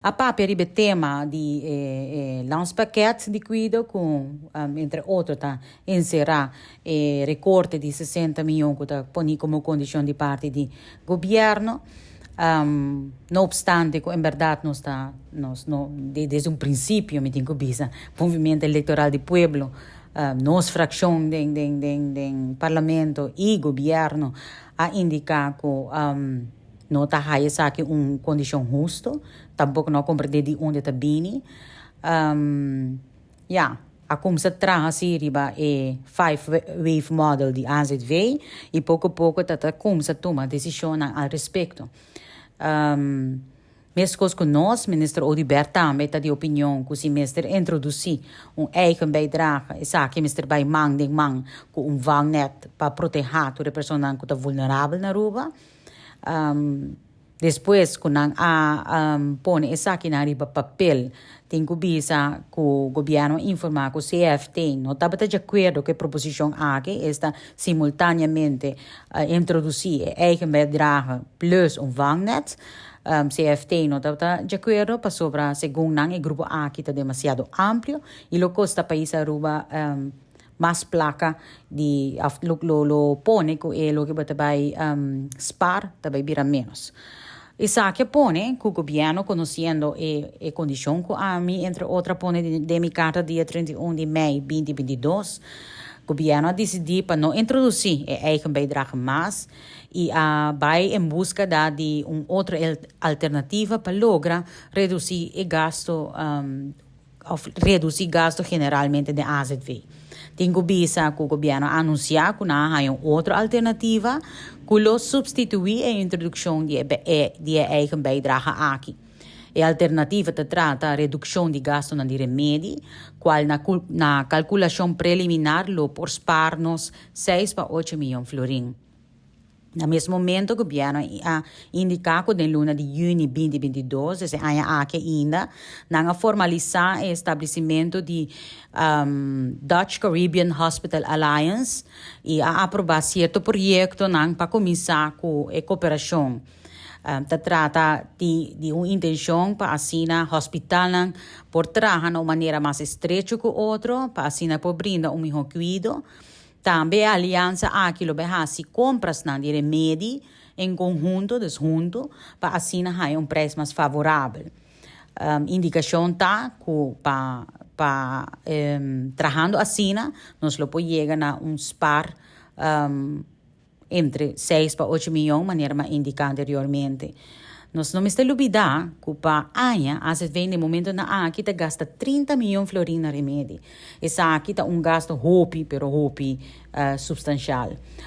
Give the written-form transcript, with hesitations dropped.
A papia riba e tema di e Landspakket di Cuido cu, entre otro, ta encera e recorte di 60 miyon cu ta poni como condicion di parti di gobierno. No obstante cu en berdad nos ta, nos no, desde un principio mi tin cu bisa, Movimiento Electoral di Pueblo, nos fraccion den parlamento y gobierno a indica cu no ta haya esaki un condicion husto, tampoco no a comprende di unda ta bini. Ya, a cuminsa traha asina riba e five wave model di AZV y poco poco ta cuminsa tuma decision al respecto. Mescos cu nos, minister Oduber tambe ta di opinion cu si mester introduci un eigen bijdrage, esaki mester bay man den man cu un vangnet pa proteha tur e personanan cu ta vulnerabel na Aruba. Despues cu nan a pone esaki na riba papel, tin cu bisa cu gobierno a informa cu CFT no tabata di acuerdo cu e proposicion aki, esta simultaneamente introduci e eigen bijdrage plus un vangnet. CFT no tabata di acuerdo pasobra segun nan e grupo aki ta demasiado amplio y lo costa pais Aruba mas placa di of lo pone cu e loke bo ta bay spaar ta bay bira menos. Esaki a pone cu gobierno, conociendo e condicion cu ami entre otro a pone den mi carta dia 31 di mei 2022, gobierno a dicidi pa no introduci e eigen bijdrage mas y a bay en busca di un otro alternativa pa logra reduci e gasto of reduci gasto generalmente di AZV. Tin cu bisa cu gobierno a anuncia cu nan a haya un otro alternativa cu lo substitui e introduccion di e eigen bijdrage aki. E alternativa ta trata reduccion di gastonan di remedi, cual na calculacion preliminar lo por spaar nos 6 pa 8 miyon florin. Na mes momento, gobierno a indica cu den luna di juni 2022, e aña aki ainda, nan a formalisa e establecimento di Dutch Caribbean Hospital Alliance y a aproba cierto proyectonan pa cuminsa cu e cooperacion. Ta trata di un intencion pa asina hospitalnan por traha na un manera mas estrecho cu otro, pa asina por brinda un miho cuido. Tambe e aliansa aki lo bay haci comprasnan di remedi en conhunto, dus hunto, pa asina haya un prijs mas favorabel. Indicacion ta cu pa trahando asina nos lo por yega na un spaar entre 6 pa 8 miyon, manera m'a indica anteriormente. Nos no mester lubida cu pa aña, AZV na e momentonan aki ta gasta 30 miyon florin na remedi. Esaki ta un gasto hopi, pero hopi substancial.